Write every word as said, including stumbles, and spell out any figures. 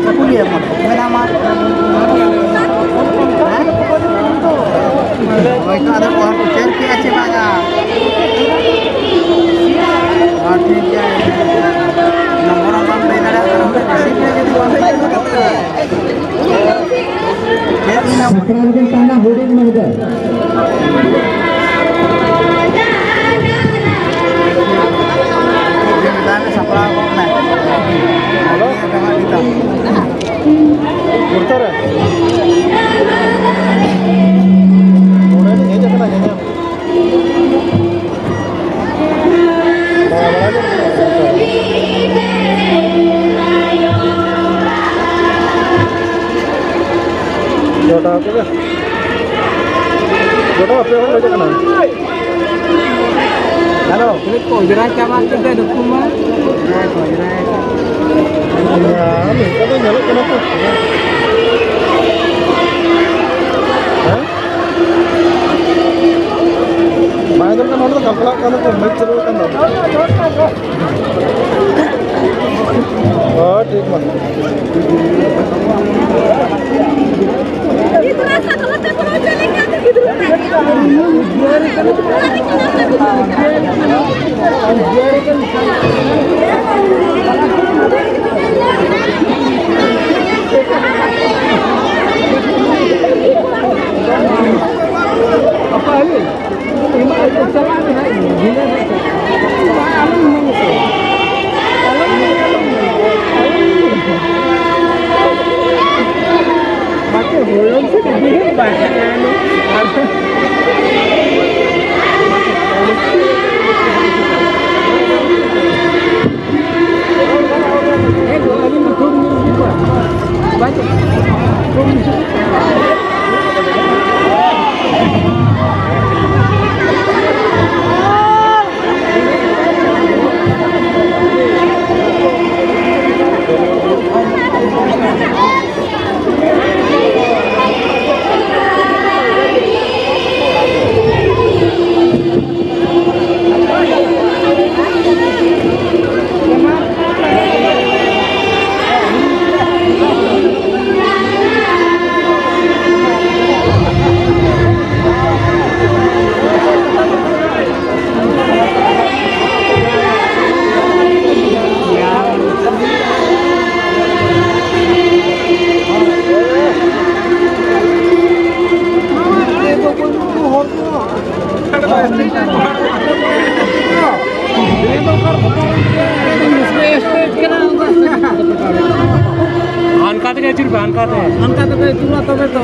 ᱪᱟᱹᱯᱩ ᱜᱮ ᱢᱚᱱᱮ ᱢᱮᱱᱟᱢᱟ᱾ ᱦᱮᱸ? ᱦᱳᱭ ᱛᱚ, ᱟᱫᱚ ᱚᱱᱟ ᱠᱚ ᱪᱮᱫ ᱠᱮᱜᱼᱟ ᱪᱮ ᱵᱟᱝᱟ? ᱦᱚᱸ, ᱴᱷᱤᱠ ᱜᱮᱭᱟ᱾ ᱱᱚᱢᱵᱚᱨ ᱦᱚᱸ ᱵᱟᱢ ᱞᱟᱹᱭ ᱫᱟᱲᱮᱭᱟᱜ ᱠᱟᱱᱟ, ᱚᱸᱰᱮ ᱨᱤᱥᱤᱵᱷ ᱨᱮ ᱡᱩᱫᱤ ᱵᱟᱢ ᱞᱟᱹᱭ ᱫᱟᱲᱮᱭᱟᱜ ᱠᱟᱱᱟ᱾ ᱪᱮᱫ ᱢᱮᱱᱟᱜ ᱥᱟᱯᱲᱟᱣ ᱞᱟᱹᱜᱤᱫ ᱛᱟᱦᱮᱱᱟ ᱦᱩᱰᱤᱧ ᱢᱟᱹᱭ ᱫᱚ᱾ ᱥᱟᱯᱲᱟᱣ ᱠᱚᱜ ᱢᱮ᱾ ᱦᱮᱞᱳ᱾ ᱠᱩᱨᱛᱟᱹ ᱨᱮ᱾ ᱱᱚᱰᱮ ᱞᱤᱧ ᱦᱮᱡ ᱟᱠᱟᱱᱟ ᱧᱮᱧᱮᱞ᱾ ᱡᱚᱴᱟᱣ ᱠᱚᱜᱮ᱾ ᱡᱚᱴᱟᱣ ᱟᱯᱮ ᱦᱚᱸ ᱦᱮᱡ ᱟᱠᱟᱱᱟ᱾ ᱦᱮᱞᱳ᱾ ᱚᱡᱽᱨᱟ ᱪᱟᱵᱟ ᱠᱮᱫᱟ ᱱᱩᱠᱩ ᱢᱟ᱾ ᱚᱡᱽᱨᱟ, ᱚᱡᱽᱨᱟ᱾ ᱧᱟᱢ, ᱱᱤᱝᱠᱟ ᱫᱚ ᱧᱮᱞᱚᱜ ᱠᱟᱱᱟ ᱛᱚ᱾ ᱦᱮᱸ? ᱵᱟᱭ ᱧᱮᱞᱚᱜ ᱠᱟᱱᱟ, ᱱᱚᱰᱮ ᱫᱚ ᱵᱟᱯᱞᱟᱜ ᱠᱟᱱᱟ ᱠᱚ, ᱢᱟᱹᱭᱤᱠ ᱪᱟᱹᱞᱩ ᱟᱠᱟᱱ ᱫᱚ᱾ ᱦᱳᱭ, ᱴᱷᱤᱠ ᱢᱟ᱾ ᱟᱹᱪᱩᱨ ᱯᱮ ᱦᱟᱱᱠᱟ ᱛᱮ᱾ ᱦᱟᱱᱠᱟ ᱛᱮᱯᱮ ᱟᱹᱪᱩᱨᱚᱜᱼᱟ ᱛᱚᱵᱮ ᱛᱚ᱾